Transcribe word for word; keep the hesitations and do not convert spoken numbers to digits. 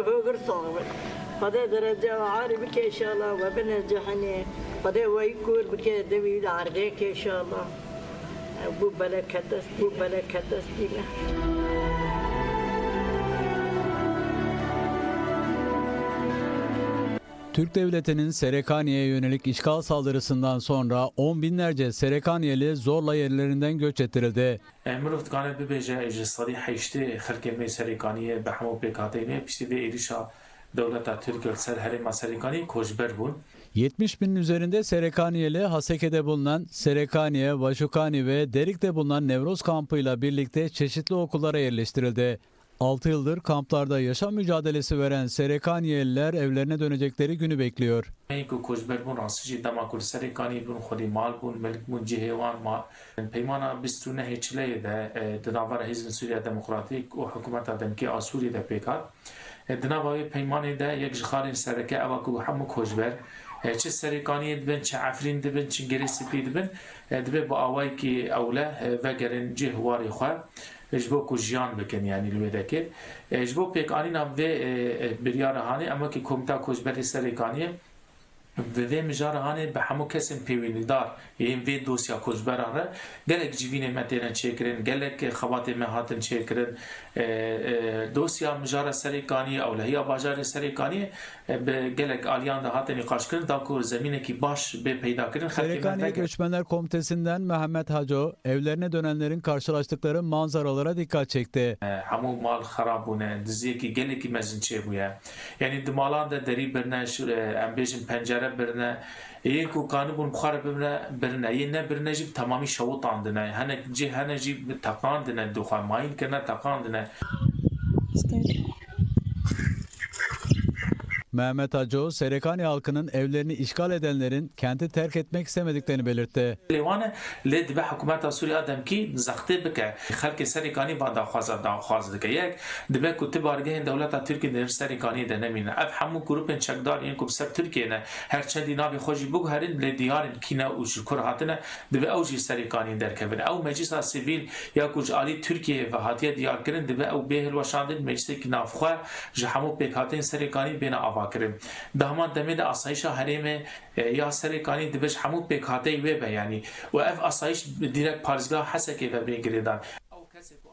Ömür sağlığı. Xwedê derece alî bike inşallah, we bine cehenê. Xwedê we yî kûr bike, devî de erdê ke inşallah. Bû beleket est, bû beleket est dîme. Türk devletinin Serekaniye'ye yönelik işgal saldırısından sonra on binlerce Serekaniyeli zorla yerlerinden göç ettirildi. E, mirov dikare bibêje, ji sedî heştê xelkê me Serêkaniyê bi hemû pêkhateyê me piştî vê êrîşa dewleta Tirk li ser herêma Serêkaniyê koçber bûn. Yetmiş binin üzerinde Serekaniyeli Haseke'de bulunan Serekaniye, Vaşukani ve Derik'te bulunan Nevroz kampıyla birlikte çeşitli okullara yerleştirildi. Altı yıldır kamplarda yaşam mücadelesi veren Serekaniyeliler evlerine dönecekleri günü bekliyor. Ê ku koçber bûn rastî jî dema ku li Serêkaniyê bûn, xwedî mal bûn, milk bûn, cihê wan ma. Peymana bîst û nehê Çileyê de, e, di navbera Hêzên Sûriya Demokratîk û Hikûmeta Demkî a Sûriyê de pêk hat. E, di nava wê peymanê de yek ji xalên sereke ew e ku hemû koçber, e, çi Serêkaniyê dibin, çi Efrîn dibin, çi Girê Spî dibin, e, divê bi awayekî ewle, e, vegerin cih warê xwe, e, ji bo ku jiyan bikin, yanî li wê dekê. E, ji bo pêkanîna vê, e, e, biryara hanê, em wekî Komîta Koçberê Serêkaniyê, bi vê mijara hanê bi hemû kesên pêwînîdar yên vê dosya koçberan re gelek civînê me têne çêkirin, gelek xebatê me hatin çêkirin. E, e, dosya mijara Serêkaniyê, ewlehiya bajarê Serêkaniyê, e, bi gelek aliyan de hate nîqaşkirin, da ku zemînekî baş bê peydakirin, xelkê me Serekaniye vegere. Göçmenler Komitesi'nden Mehmet Haco, evlerine dönenlerin karşılaştıkları manzaralara dikkat çekti. E, hemû mal xerab bûne, diziyekî gelekî mezin çêbûye. Yanî di malan de derî birine, şi-, e, em bêjin pencere birine. Yên ku kanibûn bi xwe re bibirine, birine. Yên nebirine jî bi temamî şewitandine. Hinek cih hene jî bi teqandine, dixwe mayîn kirine, teqandine. Mehmet Aco, Serekani halkının evlerini işgal edenlerin kenti terk etmek istemediklerini belirtti. Lê wan e, lê dibe hikûmeta Sûriya demkî zextê bike. Xelkê Serêkanî van daxwaza daxwaz dike. Yek, dibe ku ti bargehên dewleta Tirkiyê di Serêkaniyê de nemîne. Ev hemû grûpên çekdar yên ku bi ser Tirkiyê ne, her çendî navê xwe jî biguherin, lê diyar in kî ne û ji kur hatine, dibe ew jî Serêkaniyê derkevin. Ew meclisa sivîl ya ku ji alî Tirkiyeyê ve hatiye diyarkirin, dibe ew bê hilweşandin, meclisekî navxwe ji hemû pêkhateyên Serêkanî bêne avakirin. Di heman demê de asayişa herêmê, e, ya Serêkanî dibe ji hemû pêkhateyî wê be, yanî û ev asayîş dîrek parêzgeha Hesekê ve bên girêdan. Ew kesê ku